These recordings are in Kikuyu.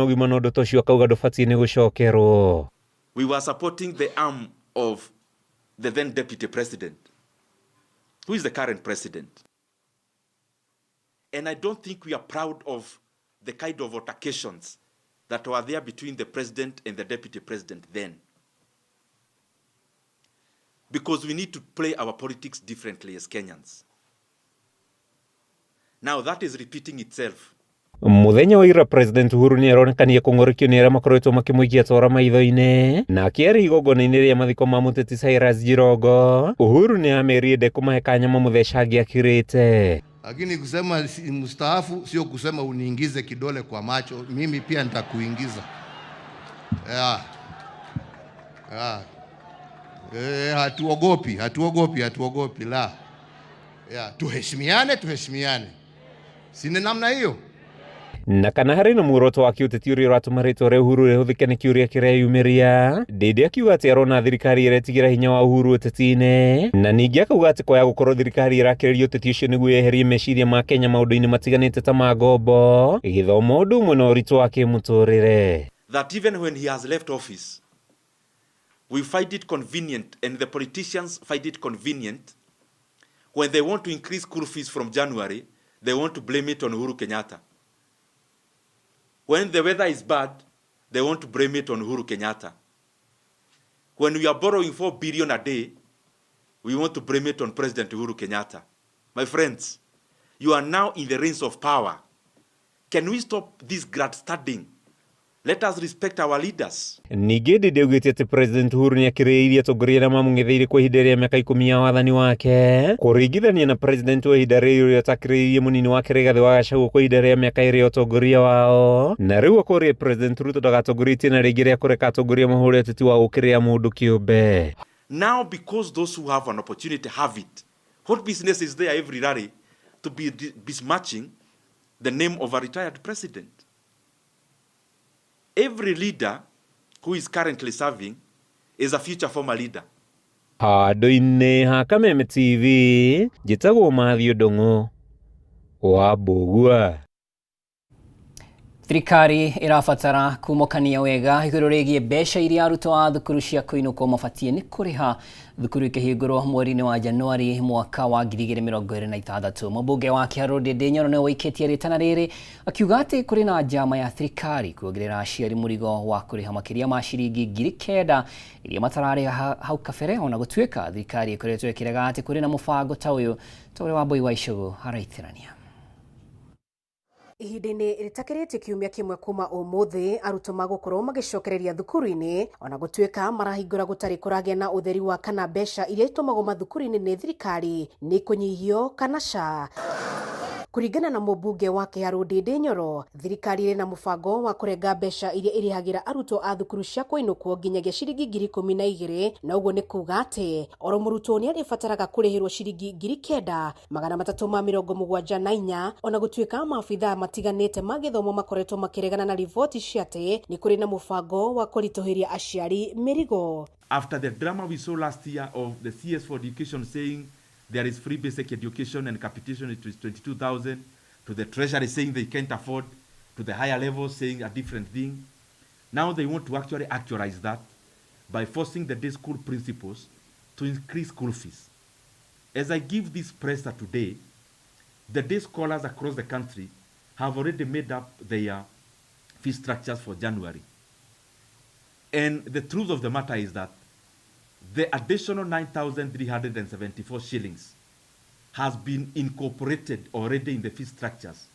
Ũgima na ũndũ ta ũcio akauga ndũbatiĩ nĩ gũcokerwo. We were supporting the arm of the then deputy president, who is the current president. And I don't think we are proud of the kind of altercations that were there between the president and the deputy president then. Because we need to play our politics differently as Kenyans. Now that is repeating itself. Muthenya wa ira, President Uhuru nĩ aronekanie kũng'ũrĩkio nĩ arĩa makoretwo makĩmũikia tora maitho-inĩ. Nake arĩ igongona-inĩ rĩa mathiko ma mũteti Cyrus Jirongo, Uhuru nĩ amerie ndekũmahe kanya mamũthecange akirĩte. Lakini kusema mstaafu sio kusema uniingize kidole kwa macho, mimi pia nitakuingiza. Yeah. Yeah. Hatuogopi, hatuogopi, hatuogopi la. Yeah. Tuheshimiane, tuheshimiane. Si ni namna hiyo? Na kana harĩ na muoroto wa kĩũteti ũrĩa ũratũma rĩtwa rĩa Uhuru rĩhũthĩke nĩ kĩũria kĩreyumĩria. Ndĩndĩ akiuga atĩ arona thirikari ĩretigĩra hinya wa Uhuru ũteti-inĩ, na ningĩ akauga atĩ kwaya gũkorwo thirikari ĩrakĩrĩria ũteti ũcio nĩguo yeherie meciria ma Kenya maũndũ-inĩ matiganĩte ta ma ngombo, gĩthomo, ũndũ ũmwe na ũritũ wa kĩmũtũrĩre. That even when he has left office, we find it convenient, and the politicians find it convenient, when they want to increase school fees from January, they want to blame it on Uhuru Kenyatta. When the weather is bad, they want to blame it on Uhuru Kenyatta. When we are borrowing 4 billion a day, we want to blame it on President Uhuru Kenyatta. My friends, you are now in the reins of power. Can we stop this grandstanding? Let us respect our leaders. Ningĩ Ndindi augĩte atĩ President Uhuru nĩ akĩrĩirie atongoria arĩa mamũng'etheire kwa ihinda rĩa mĩaka 10 ya wathani wake, kũringithania na president wa ihinda rĩrĩ ũrĩa ũtakĩrĩirie mũnini wake Rigathĩ wa Gachagua kwa ihinda rĩa mĩaka 2 ya ũtongoria wao. Na rĩu akoria President Ruto ndagatongorie itĩna rĩngĩ rĩa kũreka atongoria mahũre ũteti wa gũũkĩrĩra mũndũ kĩũmbe. Now, because those who have an opportunity have it, what business is there every rally to be besmirching the name of a retired president? Every leader who is currently serving is a future former leader. Handũ-inĩ ha Kameme TV, njĩtagwo Matthew Ndung'u wa Mbũgua. Thirikari ĩrabatara kumũkania wega igũrũ rĩgiĩ mbeca iria arutwo a thukuru cia kũinũkwo mabatiĩ nĩ kũrĩha thukuru ikĩhingũrwo mweri-inĩ wa Januari mwaka wa 2026. Mũmbunge wa Kĩharũ Ndindi Nyoro nĩwe ũikĩtie rĩtana rĩrĩ, akiuga atĩ kũrĩ na njama ya thirikari kuongerera aciari mũrigo wa kũrĩha makĩria ma ciringi 9,000 iria matararĩha hau kabere, ona gũtuĩka thirikari ĩkoretwo ĩkĩrega atĩ kũrĩ na mũbango ta ũyũ, ta ũrĩa Wambui wa Icũgũ araitĩrania. Ihinda-inĩ rĩtakĩrĩtie kiumia kĩmwe kuma ũmũthĩ, arutwo magũkorwo magĩcokereria thukuru-inĩ, ona gũtuĩka marahingũra gũtarĩ kũragĩa na ũtheri wa kana mbeca iria itũmagwo mathukuru-inĩ nĩ thirikari nĩ ikũnyihio kana ca. Kũringana na mũmbunge wa Kĩharũ Ndindi Nyoro, thirikari ĩrĩ na mũbango wa kũrenga mbeca iria ĩrĩhagĩra arutwo a thukuru cia kũinũkwo nginyagia ciringi 12,000, na ũguo nĩ kuga atĩ oro mũrutwo nĩ arĩbataraga kũrĩhĩrwo ciringi 9,374, ona gũtuĩka maabithaa matiganĩte ma gĩthomo makoretwo makĩregana na riboti cia atĩ nĩ kũrĩ na mũbango wa kũritũhĩria aciari mĩrigo. After the drama we saw last year of the CS for Education saying there is free basic education and capitation is 22,000, to the Treasury saying they can't afford, to the higher levels saying a different thing. Now they want to actually actualize that by forcing the day school principals to increase school fees. As I give this presser today, the day scholars across the country have already made up their fee structures for January. And the truth of the matter is that the additional 9,374 shillings has been incorporated already in the fee structures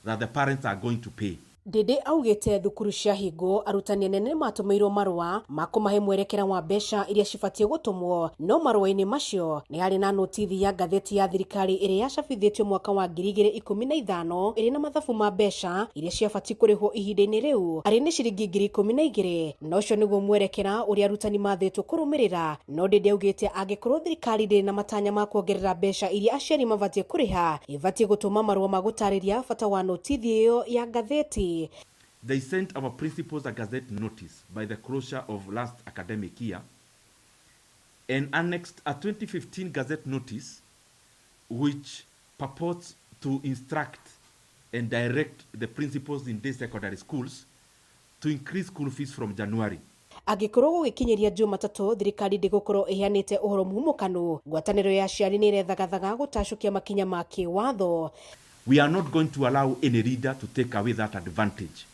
that the parents are going to pay. Ndindi augĩte thukuru ciahingwo, arutani anene nĩmatũmĩirwo marũa ma kũmahe mwerekera wa mbeca iria cibatiĩ gũtũmwo, no marũa-inĩ macio nĩ harĩ na notithi ya ngathĩti ya thirikari ĩrĩa yacabithĩtio mwaka wa 2015 ĩrĩ na mathabu ma mbeca iria ciabatiĩ kũrĩhwo ihinda-inĩ rĩu arĩ nĩ ciringi 12,000, na ũcio nĩguo mwerekera ũrĩa arutani mathĩtwo kũrũmĩrĩra. No Ndindi augĩte angĩkorwo thirikari ndĩrĩ na matanya ma kuongerera mbeca iria aciari mabatiĩ kũrĩha, ĩbatiĩ gũtũma marũa ma gũtarĩria bata wa notithi ĩyo ya ngathĩti. They sent our principals a gazette notice by the closure of last academic year and annexed a 2015 gazette notice which purports to instruct and direct the principals in day secondary schools to increase school fees from January. Angĩkorwo gũgĩkinyĩria Jumatatũ thirikari ndĩgũkorwo ĩheanĩte ũhoro muhumũkanu, ngwatanĩro ya aciari nĩ ĩrethagathaga gũtacũkia makinya ma kĩwatho. We are not going to allow any leader to take away that advantage,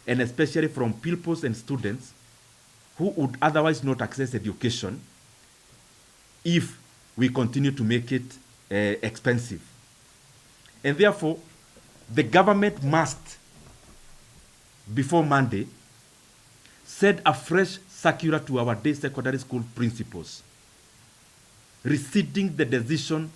and especially from pupils and students who would otherwise not access education if we continue to make it expensive. And therefore, the government must, before Monday, send a fresh circular to our day secondary school principals, rescinding the decision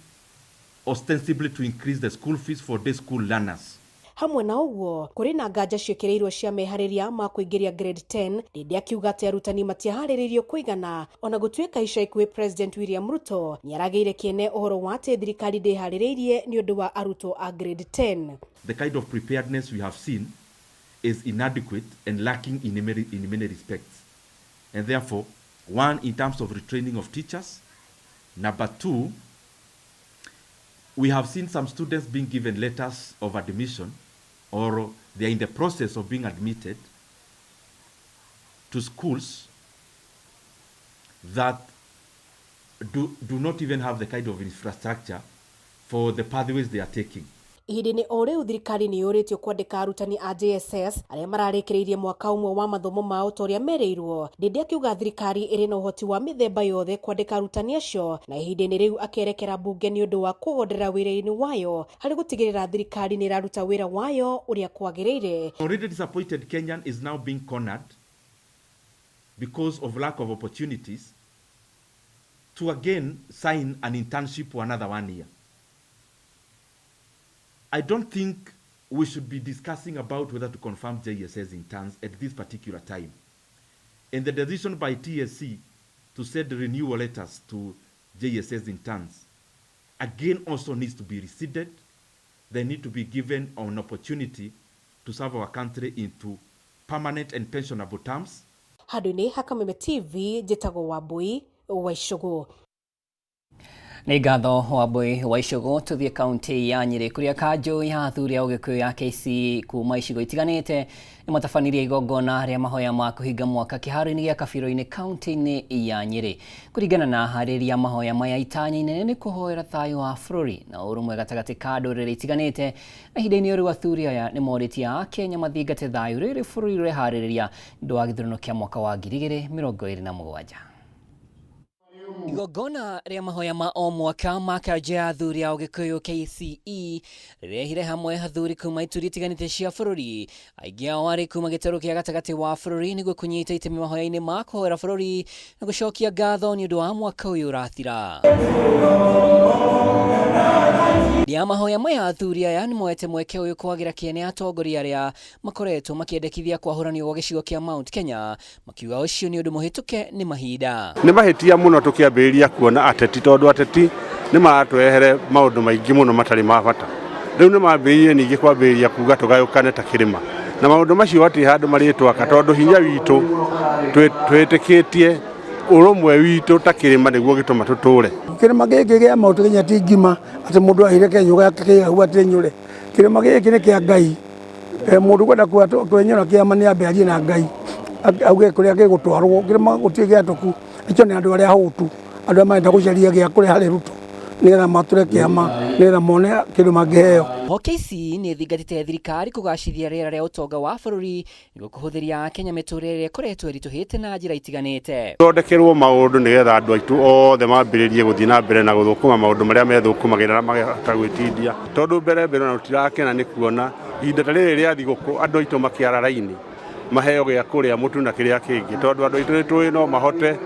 ostensibly to increase the school fees for day school learners. Hamwe na ũguo, kũrĩ na nganja ciĩkĩrĩirwo cia meharĩria ma kũingĩria grade 10, Ndindi akiuga atĩ arutani matiaharĩrĩirio kũigana. Ona gũtuĩka ica ikuhĩ President William Ruto nĩaragĩire kĩene ũhoro wa atĩ thirikari ndĩharĩrĩirie nĩ ũndũ wa arutwo a grade 10. The kind of preparedness we have seen is inadequate and lacking in many respects. And therefore, one, in terms of retraining of teachers. Number two, we have seen some students being given letters of admission, or they are in the process of being admitted to schools that do not even have the kind of infrastructure for the pathways they are taking. Ihinda-inĩ o rĩu, thirikari nĩ yũrĩtio kwandĩka arutani a JSS arĩa mararĩkĩrĩirie mwaka ũmwe wa mathomo mao ta ũrĩa merĩirwo. Ndindi akiuga thirikari ĩrĩ na ũhoti wa mĩthemba yothe kwandĩka arutani acio, na ihinda-inĩ rĩu akerekera mbunge nĩ ũndũ wa kũgonderera wĩra-inĩ wayo harĩ gũtigĩrĩra thirikari nĩ ĩraruta wĩra wayo ũrĩa kwagĩrĩire. Already disappointed Kenyan is now being cornered because of lack of opportunities to again sign an internship for another 1 year. I don't think we should be discussing about whether to confirm JSS interns at this particular time. And the decision by TSC to send renewal letters to JSS interns again also needs to be rescinded. They need to be given an opportunity to serve our country into permanent and pensionable terms. Handũ-inĩ ha Kameme TV, njĩtagwo Wambui wa Icũgũ. Nĩ ngatho, Wambui wa Icũgũ. Tũthiĩ kaunti ya Nyĩrĩ, kũrĩa kanjũ ya athuri a Ũgĩkũyũ ya KC kuma icigo itiganĩte nĩ matabanirie igongona rĩa mahoya ma kũhinga mwaka kĩharo-inĩ gĩa Kabiro-inĩ, kaunti-inĩ ya Nyĩrĩ. Kũringana na aharĩria mahoya maya, itanya inene nĩ kũhoera thayũ wa bũrũri na ũrũmwe gatagatĩ ka ndũrĩrĩ itiganĩte. Na ihinda-inĩ rĩu, athuri aya nĩ morĩtie Akenya mathingate thayũ rĩrĩ bũrũri ũreharĩrĩria nĩ ũndũ wa gĩthurano kĩa mwaka wa 2027. Igongona rĩa mahoya ma o mwaka ma kanjũ ya athuri a Ũgĩkũyũ KCE rĩrehire hamwe athuri kuma ituri itiganĩte cia bũrũri, aingĩ ao arĩ kuma gĩtarũ kĩa gatagatĩ wa bũrũri, nĩguo kũnyita itemi mahoya-inĩ ma kũhoera bũrũri na gũcokia ngatho nĩ ũndũ wa mwaka ũyũ ũrathira. Rĩa mahoya maya, athuri aya nĩ moete mweke ũyũ kwagĩra kĩene atongoria arĩa makoretwo makĩendekithia kwahũranio gwa gĩcigo kĩa Mount Kenya, makiuga ũcio nĩ ũndũ mũhĩtũke nĩ mahinda. Nĩ mahĩtia mũno tũkĩambĩrĩria kuona ateti, tondũ ateti nĩ maratwehere maũndũ maingĩ mũno matarĩ ma bata. Rĩu nĩ mambĩrĩirie ningĩ kwambĩrĩria kuga tũgayũkane ta kĩrĩma, na maũndũ macio hatirĩ handũ marĩtwaka, tondũ hinya witũ twĩtĩkĩtie ũrũmwe witũ ta kĩrĩma nĩguo gĩtũma tũtũre. Kĩrĩma gĩkĩ kĩa Mount Kenya ti ngima atĩ mũndũ ahire kenyũ gake kĩhau atĩ nyũre. Kĩrĩma gĩkĩ nĩ kĩa Ngai. Mũndũ kwenda kwenyũra kĩama nĩ ambe arie na Ngai, auge kũrĩa gĩgũtwarwo. Kĩrĩma gũtirĩ gĩatũku, ĩcio nĩ andũ arĩa ahũtu, andũ arĩa marenda gũcaria gĩa kũrĩa harĩ Ruto nĩgetha matũre kĩama, nĩgetha mone kĩndũ mangĩheo. OKC nĩ ĩthingatĩte thirikari kũgacithia rĩera rĩa ũtonga wa bũrũri nĩguo kũhũthĩria Akenya mĩtũrĩre ĩrĩa ĩkoretwo ĩritũhĩte na njĩra itiganĩte. Thondekerwo maũndũ nĩgetha andũ aitũ othe mambĩrĩrie gũthiĩ na mbere na gũthũkũma maũndũ marĩa methũkũmagĩra na makahota gwĩtindia, tondũ mbere mbere ona tũtirakena nĩ kuona ihinda ta rĩrĩ rĩa thigũkũ andũ aitũ makĩara raini maheo gĩa kũrĩa, mũtu na kĩrĩa kĩngĩ, tondũ andũ aitũ nĩ tũĩ no mahote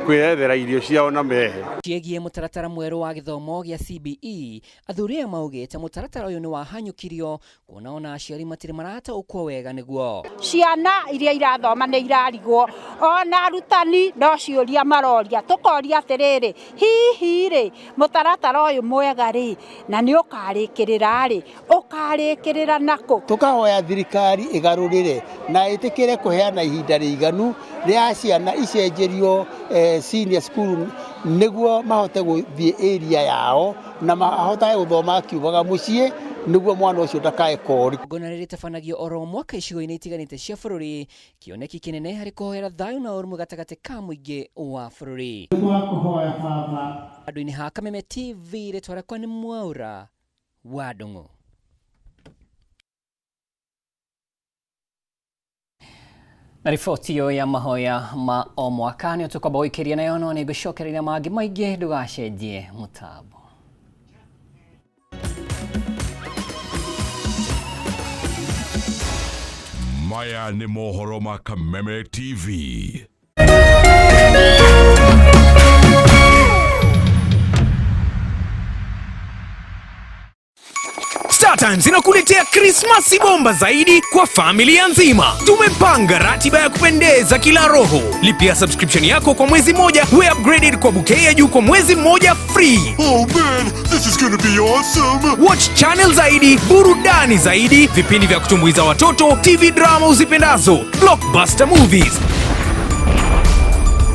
kwĩyethera irio ciao na mehe. Ciĩgiĩ mũtaratara mwerũ wa gĩthomo gĩa CBE, athuri aya maugĩte mũtaratara ũyũ nĩ wahanyũkirio, kuona ona aciari matirĩ marataũkwo wega nĩguo. Ciana iria irathoma nĩ irarigwo, ona arutani no ciũria maroria. Tũkoria atĩrĩrĩ, hihi rĩ, mũtaratara ũyũ mwega rĩ, na nĩ ũkarĩkĩrĩra rĩ, ũkarĩkĩrĩra nakũ? Tũkahoya thirikari ĩgarũrĩre na ĩtĩkĩre kũheana ihinda rĩiganu rĩa ciana icenjerio senior school, nĩguo mahote gũthiĩ area yao na mahotage gũthoma akiumaga mũciĩ. Nĩguo mwana ũcio ndakae kori. Igongona rĩrĩ rĩtabanagio oro mwaka icigo-inĩ itiganĩte cia bũrũri, kĩoneki kĩnene harĩ kũhoera thayũ na ũrũmwe gatagatĩ ka mũingĩ wa bũrũri. Handũ-inĩ ha Kameme TV, rĩtwa rĩakwa nĩ Mwaũra wa Ndung'u. Na riboti ĩyo ya mahoya ma o mwaka nĩyo tũkwamba gũikĩria nayo, no nĩ ngũcokereria mangĩ maingĩ, ndũgacenjie mũtambo. Maya nĩ mohoro ma Kameme TV. StarTimes inakuletea Krismasi bomba zaidi kwa familia nzima. Tumepanga ratiba ya kupendeza kila roho. Lipia subscription yako kwa mwezi mmoja, we upgraded kwa bouquet ya juu kwa mwezi mmoja free. Oh man, this is gonna be awesome. Watch channel zaidi, burudani zaidi, vipindi vya kutumbuiza watoto, TV drama uzipendazo, blockbuster movies,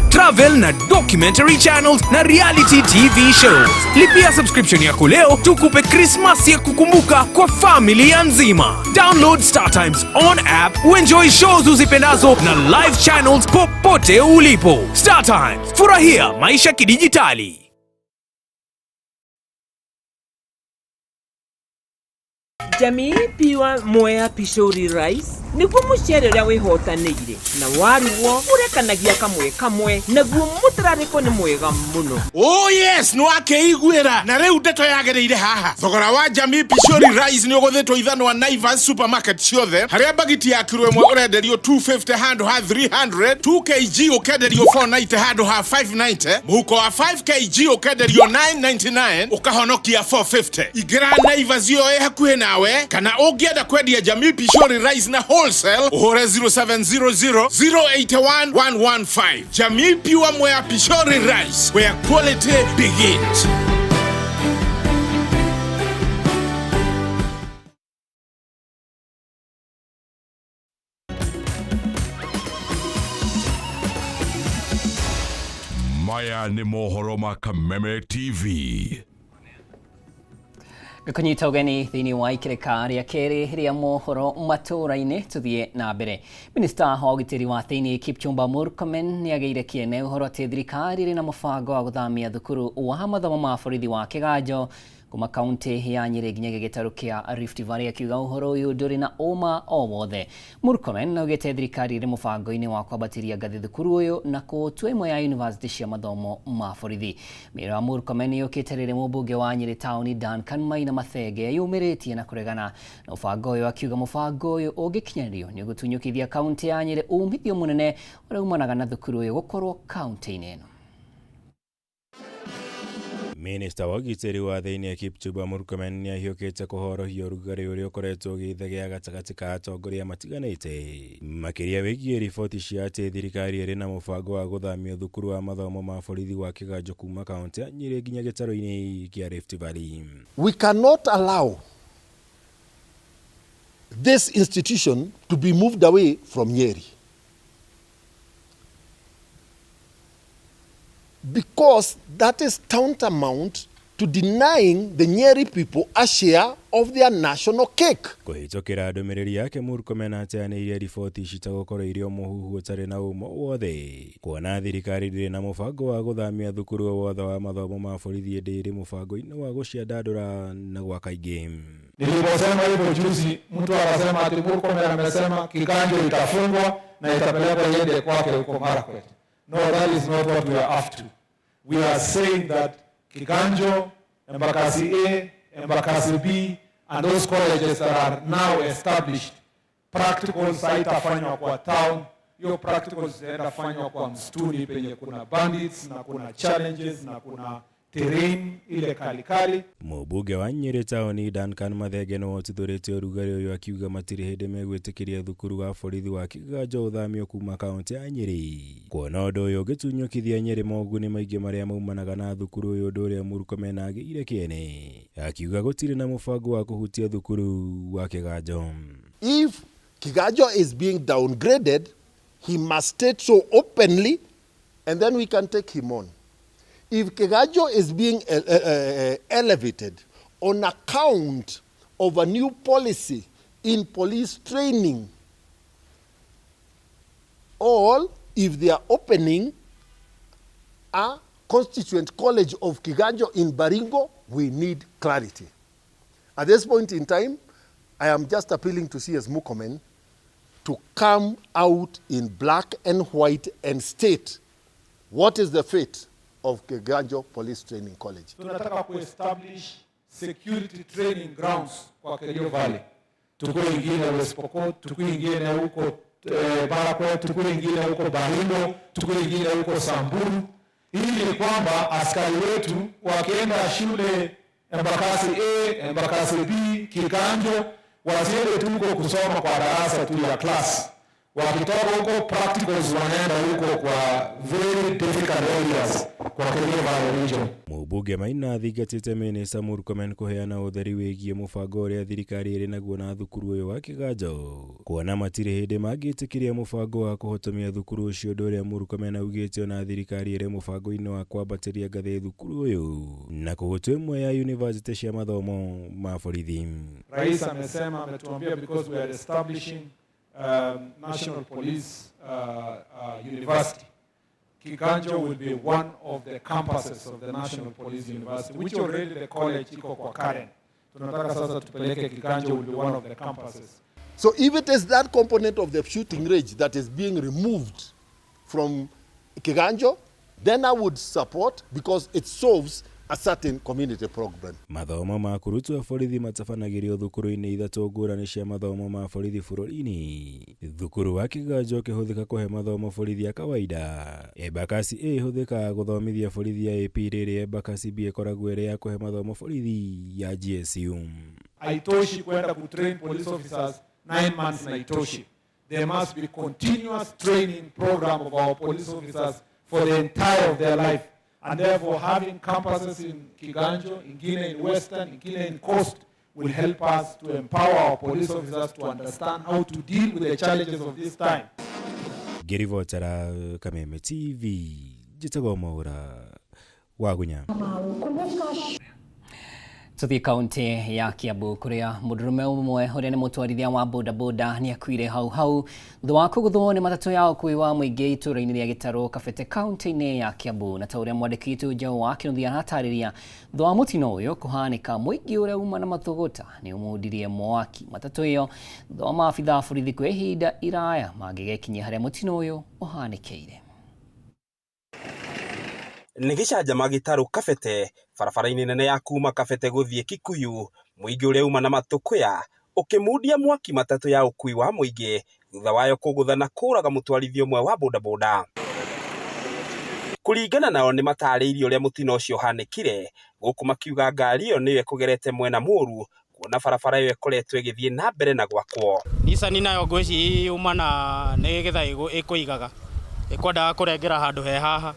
travel na documentary channels na reality TV shows. Lipia subscription yako leo tukupe Krismasi ya kukumbuka kwa familia nzima. Download StarTimes on app uenjoy shows uzipendazo na live channels popote ulipo. StarTimes, furahia maisha kidijitali. Jamii Pure Mwea Pishori Rice nĩguo mũcere ũrĩa wĩhotanĩire na warugwo ũrekanagia kamwe kamwe naguo mũtararĩko nĩ mwega mũno. Oh yes, nĩ wakeiguĩra na rĩu ndeto yagĩrĩire haha. Thogora wa Jamii Pishori Rice nĩ ũgũthĩtwo ithanwa Naivas supermarket ciothe, harĩa bagiti ya kiro ĩmwe ũrenderio 250 handũ ha 300, 2 kg ũkenderio 490 handũ ha 590, mũhuko wa 5 kg ũkenderio 999 ũkahonokia 450. Ingĩra Naivas ĩyo ĩ hakuhĩ nawe, kana ũngĩenda kwendia Jamii Pishori Rice na wholesale ũhũre 0700 081 115. Jamii Pure Mwea Pishori Rice, where quality begins. Maya nĩ mohoro ma Kameme TV. Ngũkũnyita ũgeni thĩinĩ wa ikĩrĩka rĩa kerĩ rĩa mohoro matũũra-inĩ. Tũthiĩ na mbere. Minista wa ũgitĩri wa thĩinĩ Kipchumba Murkomen nĩ agĩire kĩene ũhoro atĩ thirikari ĩrĩ na mũbango wa gũthamia thukuru wa mathomo ma borithi wa Kĩganjo kuma kaunti ya Nyĩrĩ nginya gĩtarũ kĩa Rift Valley, akiuga ũhoro ũyũ ndũrĩ na ũma o wothe. Murkomen augĩte thirikari ĩrĩ mũbango-inĩ wa kwambatĩria ngathĩ thukuru ũyũ na kũũtua ĩmwe ya yunivasĩtĩ cia mathomo ma borithi. Mĩĩro ya Murkomen yũkĩte rĩrĩ mũmbunge wa Nyĩrĩ taũni Duncan Maina Mathenge yũmĩrĩtie na kũregana na mũbango ũyũ, akiuga mũbango ũyũ ũngĩkinyanĩrio nĩ ũgũtunyũkithia kaunti ya Nyĩrĩ umithio mũnene ũrĩa umanaga na thukuru ũyũ gũkorwo kaunti-inĩ ĩno. Minista wa ũgitĩri wa thĩinĩ Kipchumba Murkomen nĩ ahiũkĩte kũhorohia ũrugarĩ ũrĩa ũkoretwo ũgĩthegea gatagatĩ ka atongoria matiganĩte, makĩria wĩgiĩ riboti cia atĩ thirikari ĩrĩ na mũbango wa gũthamia thukuru wa mathomo ma borithi wa Kĩganjo kuma kaunti ya Nyĩrĩ nginya gĩtarũ-inĩ kĩa Rift Valley. We cannot allow this institution to be moved away from Nyeri, because that is tantamount to denying the Nyeri people a share of their national cake. Kũhĩtũkĩra ndũmĩrĩri yake, Murkomen ateanĩirie riboti ici ta gũkorwo irĩ o mũhuhu ũtarĩ na ũma wothe, kuona thirikari ndĩrĩ na mũbango wa gũthamia thukuru o wothe wa mathomo ma borithi, ĩndĩ ĩrĩ mũbango-inĩ wa gũciandandũra na gwaka ingĩ. Niliposema hivyo juzi, mtu akasema ati Murkomen amesema Kiganjo itafungwa na itapelekwa iende kwake huko Marakwet. No, that is not what we are after. We are saying that Kiganjo, Embakasi A, Embakasi B, and those colleges that are now established, practicals haitafanywa kwa town, hiyo practicals zitaenda fanywa kwa msituni penye kuna bandits na kuna challenges na kuna terrain ile kalikali. Mũmbunge wa Nyĩrĩ taũni Duncan Mathenge nĩwe ũtuthũrĩte ũrugarĩ ũyũ, akiuga matirĩ hĩndĩ megwĩtĩkĩria thukuru wa borithi wa Kĩganjo ũthamio kuma kaunti ya Nyĩrĩ, kuona ũndũ ũyũ ũngĩtunyũkithia Nyĩrĩ moguni maingĩ marĩa maumanaga na thukuru ũyũ, ũndũ ũrĩa Murkomen agĩire kĩene akiuga gũtirĩ na mũbango wa kũhutia thukuru wa Kĩganjo. If Kiganjo is being downgraded, he must state so openly, and then we can take him on. If Kiganjo is being elevated on account of a new policy in police training or if they are opening a constituent college of Kiganjo in Baringo, we need clarity. At this point in time, I am just appealing to CS Murkomen to come out in black and white and state what is the fate of Kiganjo Police Training College. Tunataka kuestablish security training grounds kwa Kerio Valley, tukue ingine West Pokot, tukue ingine huko Marakwet, tukue ingine huko Baringo, tukue ingine huko Samburu, ili kwamba askari wetu wakienda shule Embakasi A, Embakasi B, Kiganjo, wasiende tu huko kusoma kwa darasa tu ya class. Wakitoka huko practicals wanaenda huko kwa very difficult areas kwa Kerio Valley region. Mũmbunge Maina athingatĩte mĩnĩsta Murkomen kũheana ũtheri wĩgiĩ mũbango ũrĩa thirikari ĩrĩ naguo na thukuru ũyũ wa Kĩganjo kuona matirĩ hĩndĩ mangĩtĩkĩria mũbango wa kũhotomia thukuru ũcio ũndũ ũrĩa Murkomen augĩte ona thirikari ĩrĩ mũbango-inĩ wa kwambatĩria ngathĩ thukuru ũyũ na kũgũtwo ĩmwe ya yunivasĩtĩ cia mathomo ma borithi. Rais amesema, ametuambia because we are establishing National Police University. Kiganjo will be one of the campuses of the National Police University, which already the college iko kwa Karen. Tunataka sasa tupeleke Kiganjo will be one of the campuses. So if it is that component of the shooting range that is being removed from Kiganjo, then I would support because it solves a certain community problem. Mathomo ma kũrutwo borithi matabanagĩrio thukuru-inĩ ithatũ ngũrani cia mathomo ma borithi bũrũri-inĩ. Thukuru wa Kĩganjo ũkĩhũthĩka kũhe mathomo borithi a kawaida. Embakasi A ĩhũthĩkaga gũthomithia borithi ya AP rĩrĩa Embakasi B ĩkoragwo ĩrĩ ya kũhe mathomo borithi ya GSU. Haitoshi kwenda kutrain police officers 9 months na haitoshi. There must be continuous training program of our police officers for the entire of their life. And therefore having campuses in Kiganjo, ingine in Western, ingine in Coast will help us to empower our police officers to understand how to deal with the challenges of this time. Ngĩribotera Kameme TV, njĩtagwo Mwaũra Wagunya. Tuthiĩ kaunti ya Kiambu kuria mũndũrũme ũmwe ũrĩa nĩ mũtwarithia wa bodaboda nĩ akuire hau hau thutha wa kũgũthwo nĩ matatũ ya ũkuui wa mũingĩ itũũra-inĩ rĩa Gĩtarũ Kabete kaunti-inĩ ya Kiambu. Na ta ũrĩa mwandĩki witũ Njaũ wa Kĩnuthia aratarĩria, thutha wa mũtino ũyũ kũhanĩka, mũingĩ ũrĩa uma na matũgũta nĩ ũmundirie mwaki matatũ ĩyo thutha wa maabitha a borithi kwa ihinda iraya mangĩgekinyia harĩa mũtino ũyũ ũhanĩkĩire. Nĩ gĩcanjama Gĩtarũ Kabete barabara-inĩ nene ya kuma Kabete gũthiĩ Kikuyu, mũingĩ ũrĩa uma na matũkũya ũkĩmundia mwaki matatũ ya ũkuui wa mũingĩ thutha wayo kũgũtha na kũraga mũtwarithia ũmwe wa bodaboda. Kũringana nao nĩ matarĩirie ũrĩa mũtino ũcio ũhanĩkire, gũkũ makiuga ngari ĩyo nĩyo ĩkũgerete mwena mũru kuona barabara ĩyo ĩkoretwo ĩgĩthiĩ na mbere na gwakwo. Nissan nayo ngwĩciria yuma na nĩ getha ĩkũigaga ĩkwendaga kũrengera handũ he haha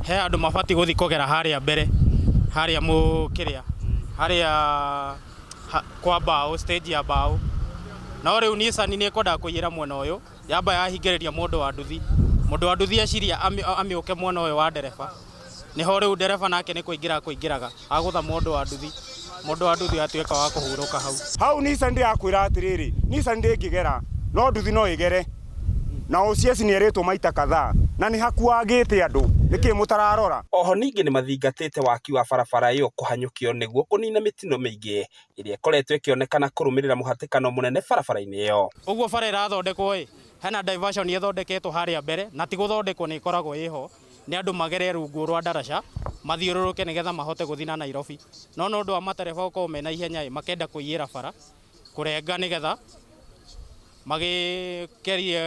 he andũ mabatiĩ gũthiĩ kũgera harĩa mbere harĩa mũkĩrĩa harĩa kwa mbaũ stage ya mbaũ, no rĩu Nissan nĩ ĩkwendaga kũiyĩra mwena ũyũ yamba yahingĩrĩria mũndũ wa nduthi, mũndũ wa nduthi eciria amĩũke mwena ũyũ wa ndereba, nĩho rĩu ndereba nake nĩ kũingĩra kũingĩraga agũtha mũndũ wa nduthi, mũndũ wa nduthi atuĩka wa kũhurũka hau. Hau Nissan ndĩrakwĩra atĩrĩrĩ, Nissan ndĩngĩgera no nduthi no ĩgere, na OCS nĩ erĩtwo maita kadhaa na nĩ hakuagĩte andũ, nĩkĩ mũtararora? Oho ningĩ nĩ mathingatĩte waki wa barabara ĩyo kũhanyũkio nĩguo kũnina mĩtino mĩingĩ ĩrĩa ĩkoretwo ĩkĩonekana kũrũmĩrĩra mũhatĩkano mũnene barabara-inĩ ĩyo. Ũguo bara ĩrathondekwo ĩ, hena diversion ĩthondeketwo harĩa mbere na ti gũthondekwo nĩ ĩkoragwo ĩho, nĩ andũ magere rungu rwa ndaraca mathiũrũrũke nĩgetha mahote gũthiĩ na Nairobi, no nĩ ũndũ wa matereba gũkorwo mena ihenya ĩ, makenda kũiyĩra bara kũrenga nĩgetha magĩkerie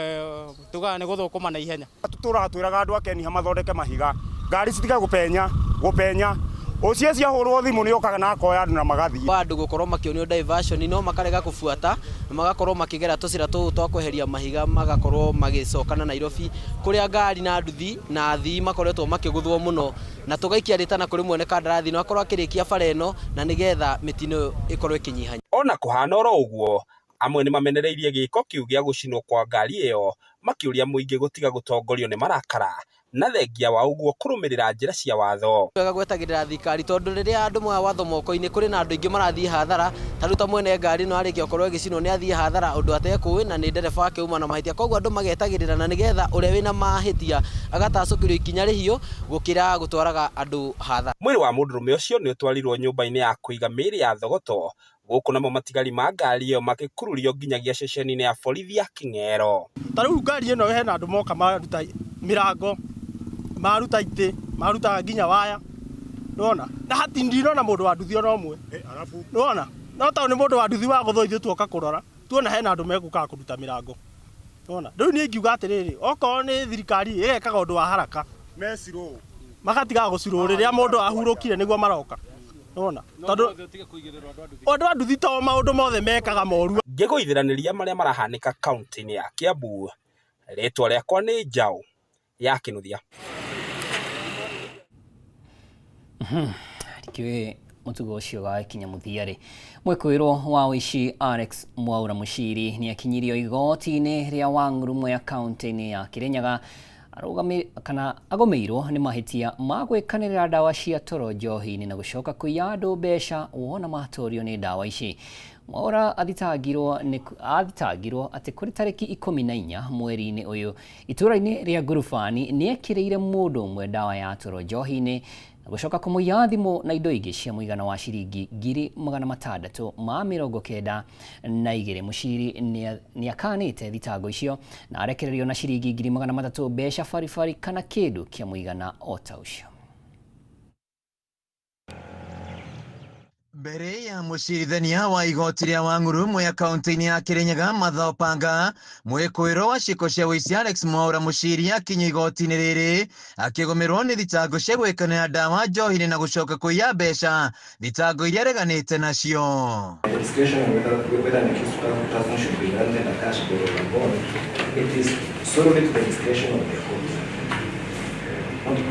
tugaga nĩ gũthũkũma na ihenya. Tũtũraga twĩraga andũ a Kenya mathondeke mahiga, ngari citige gũpenya gũpenya, OCS ahũrwo thimũ nĩ okaga na akoya andũ na magathiĩ. Andũ gũkorwo makĩonio diversion no makarega kũbuata na magakorwo makĩgera tũcĩra tũu twa kweheria mahiga magakorwo magĩcoka na Nairobi kũrĩa ngari na nduthi na athii makoretwo makĩgũthwo mũno, na tũgaikia rĩtana kũrĩ mwene kandarathi no akorwo akĩrĩkia bara ĩno na nĩgetha mĩtino ĩyo ĩkorwo ĩkĩnyiha. Ona kũhana oro ũguo, amwe nĩ mamenereirie gĩko kĩu gĩa gũcinwo kwa ngari ĩyo Makĩũria mũingĩ gũtiga gũtongorio nĩ marakara na thengia wa ũguo kũrũmĩrĩra njĩra cia watho. Wega gwetagĩrĩra thirikari tondũ rĩrĩa andũ moya watho moko-inĩ kũrĩ na andũ aingĩ marathiĩ hathara. Ta rĩu ta mwene ngari ĩno arĩkia gũkorwo ĩgĩcinwo nĩ athiĩ hathara ũndũ atekũĩ na nĩ ndereba wake uma na mahĩtia. Koguo andũ magetagĩrĩra na nĩgetha ũrĩa wĩna mahĩtia agatacũkĩrio ikinya rĩhiũ gũkĩra gũtwaraga andũ hathara. Mwĩrĩ wa mũndũrũme ũcio nĩ ũtwarirwo nyũmba-inĩ ya kũiga mĩĩrĩ ya Thogoto gũkũ namo matigari ma ngari ĩyo magĩkururio nginyagia ceceni-inĩ ya borithi ya King'ero. Ta rĩu ngari ĩno hena andũ moka maruta mĩrango, maruta itĩ, maruta nginya waya, nĩwona? Na hati ndinona mũndũ wa nduthi ona ũmwe, nĩwona? No tondũ nĩ mũndũ wa nduthi wagũthwo ithuĩ tuoka kũrora, tuona hena andũ megũkaga kũruta mĩrango, nĩwona? Rĩu niĩ ingiuga atĩrĩrĩ, okorwo nĩ thirikari ĩgekaga ũndũ wa haraka, magatigaga gũcirwo rĩrĩa mũndũ ahurũkire nĩguo maroka, nĩwona? Tondũ andũ a nduthi to maũndũ mothe mekaga moru. Ngĩgũithĩranĩria marĩa marahanĩka kaunti-inĩ ya Kiambu, rĩtwa rĩakwa nĩ Njaũ ya Kĩnuthia. Ndikĩũĩ mũtugo ũcio ũgagĩkinya mũthia rĩ. Mwĩkũĩrwo wa ũici Alex Mwaura Mũciri nĩ akinyirio igoti-inĩ rĩa Wang'uru Mwea kaunti-inĩ ya Kĩrĩnyaga arũgami kana agũmĩirwo nĩ mahĩtia ma gwĩkanĩrĩra ndawa cia toro njohi-inĩ na gũcoka kũiya andũ mbeca wona matorio nĩ ndawa ici. Mwaura athitangirwo nĩ athitangirwo atĩ kũrĩ tarĩki 14 mweri-inĩ ũyũ itũũra-inĩ rĩa Ngurubani nĩ ekĩrĩire mũndũ ũmwe ndawa ya toro njohi-inĩ na gũcoka kũmũiya thimũ na indo ingĩ cia mũigana wa ciringi 692,000. Mũciri nĩ akanĩte thitango icio na arekererio na ciringi 300,000 mbeca baribari kana kĩndũ kĩa mũigana o ta ũcio. Mbere ya mũcirithania wa igoti rĩa Wang'uru Mwea kaunti-inĩ ya Kĩrĩnyaga Martha Opanga, mwĩkũĩrwo wa ciĩko cia ũici Alex Mwaura Mũciri akinyio igoti-inĩ rĩrĩ akĩgũmĩrwo nĩ thitango cia gwĩkanĩra ndawa njohi-inĩ na gũcoka kũiya mbeca, thitango iria areganĩte nacio. The discretion on whether an accused person should be granted a cash bail or a bond, it is solely to the discretion of the court,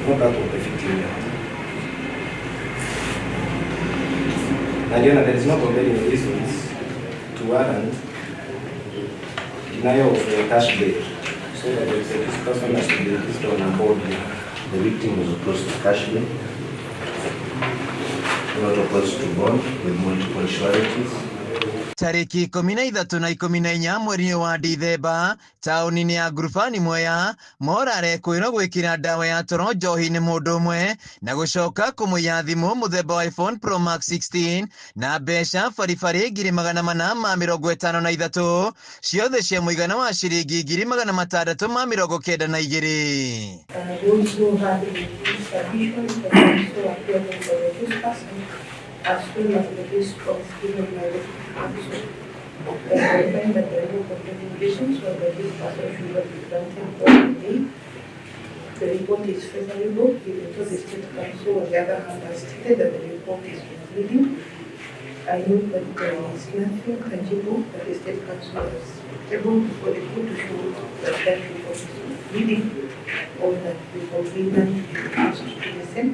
not that of the victim. And Your Honor, there is no compelling reasons to warrant denial of a cash bail, so that the accused person has to be released on a bond. The victim was opposed to cash bail, not opposed to bond with multiple sureties. Tarĩki 13 na 14 mweri-inĩ wa Dithemba taũni-inĩ ya Ngurubani Mwea, Mwaura arekwĩrwo gwĩkĩra ndawa ya toro njohi-inĩ mũndũ ũmwe na gũcoka kũmũiya thimũ mũthemba wa iPhone Pro Max 16 na mbeca baribari 453,000 ciothe cia mũigana wa ciringi 692,000. Those who had received submissions and also appearing for the accused person as soon as the list was given by the counsel. And I find that there are no compelling reasons why the accused person should not be granted bond today. The report is favorable, even though the State Counsel, on the other hand, has stated that the report is misleading. I note that there is nothing tangible that the State Counsel has tabled before the court to show that that report is misleading or that the complainant is opposed to the same.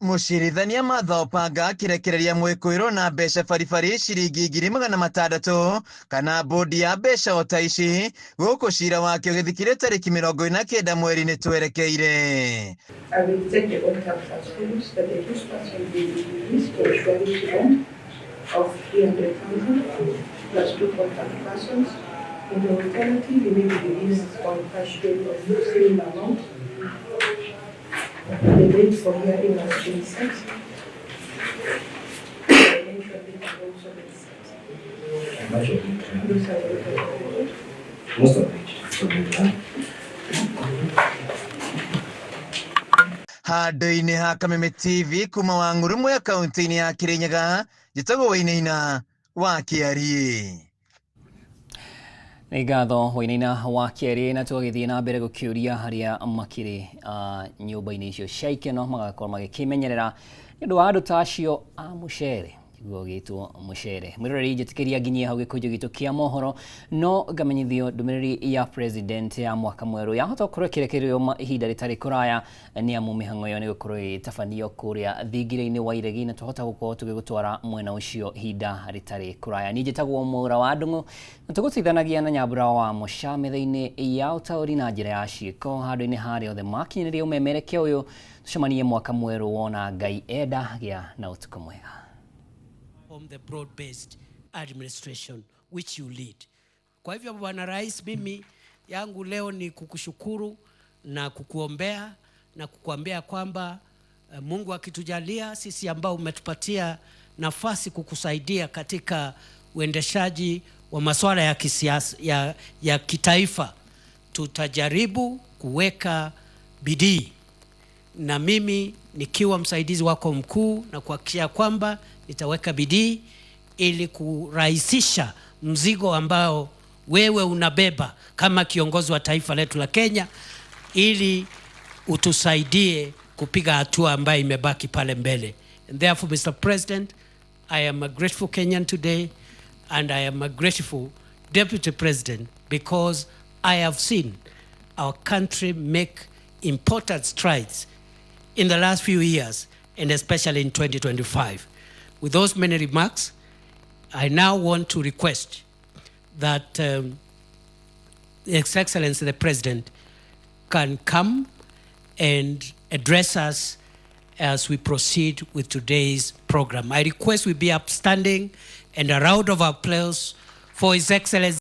Mũcirithania Martha Opanga akĩrekereria mwĩkũĩrwo na mbeca baribari ciringi 600,000 kana bodi ya mbeca o ta ici gũkũ cira wake ũgĩthikĩrio tarĩki 49 mweri-inĩ twerekeire. I will take the order as follows, that the accused person be released on surety bond of 300,000 plus 2 contact persons. In the alternative, he may be released on cash bail of the same amount. The date for hearing has been set. The mentioned date has also been set. Much of it. Those are the records of the court. Most of it. Handũ-inĩ ha Kameme TV kuma Wang'uru Mwea kaunti-inĩ ya Kĩrĩnyaga, njĩtagwo Wainaina wa Kĩariĩ. Nĩ ngatho Wainaina wa Kĩariĩ, na tũgagĩthiĩ na mbere gũkĩũria harĩa makĩrĩ nyũmba-inĩ icio cia ikeno magakorwo magĩkĩmenyerera nĩ ũndũ wa andũ ta acio a mũcere. Njigua ũgĩtwo mũcere. Mwĩroreri, njĩtĩkĩria nginyie hau gĩkũnjũ gitũ kĩa mohoro, no ngamenyithio ndũmĩrĩri ya president ya mwaka mwerũ yahota gũkorwo ĩkĩrekererio ihinda rĩtarĩ kũraya, nĩ amu mĩhang'o ĩyo nĩ gũkorwo ĩgĩtabanio kũrĩa thingira-inĩ wa Iregi, na twahota gũkorwo tũgĩgũtwara mwena ũcio ihinda rĩtarĩ kũraya. Niĩ njĩtagwo Mwaura wa Ndung'u, na tũgũteithanagia na Nyambura wa Mũca metha-inĩ ya ũtaũri na njĩra ya ciĩko handũ-inĩ harĩa othe makinyanĩria ũmemerekia ũyũ. Tũcemanie mwaka mwerũ wona Ngai enda. Gĩa na ũtukũ mwega. From the broad-based administration which you lead. Kwa hivyo Bwana Rais, mimi yangu leo ni kukushukuru na kukuombea na kukuambia kwamba Mungu akitujalia sisi ambao umetupatia nafasi kukusaidia katika uendeshaji wa masuala ya kisiasa, ya kitaifa, tutajaribu kuweka bidii na mimi nikiwa msaidizi wako mkuu na kuhakikisha kwamba nitaweka bidii ili kurahisisha mzigo ambao wewe unabeba kama kiongozi wa taifa letu la Kenya, ili utusaidie kupiga hatua ambayo imebaki pale mbele. And therefore, Mr. President, I am a grateful Kenyan today and I am a grateful Deputy President because I have seen our country make important strides in the last few years and especially in 2025. With those many remarks, I now want to request that His Excellency the President can come and address us as we proceed with today's program. I request we be upstanding and a round of applause for His Excellency.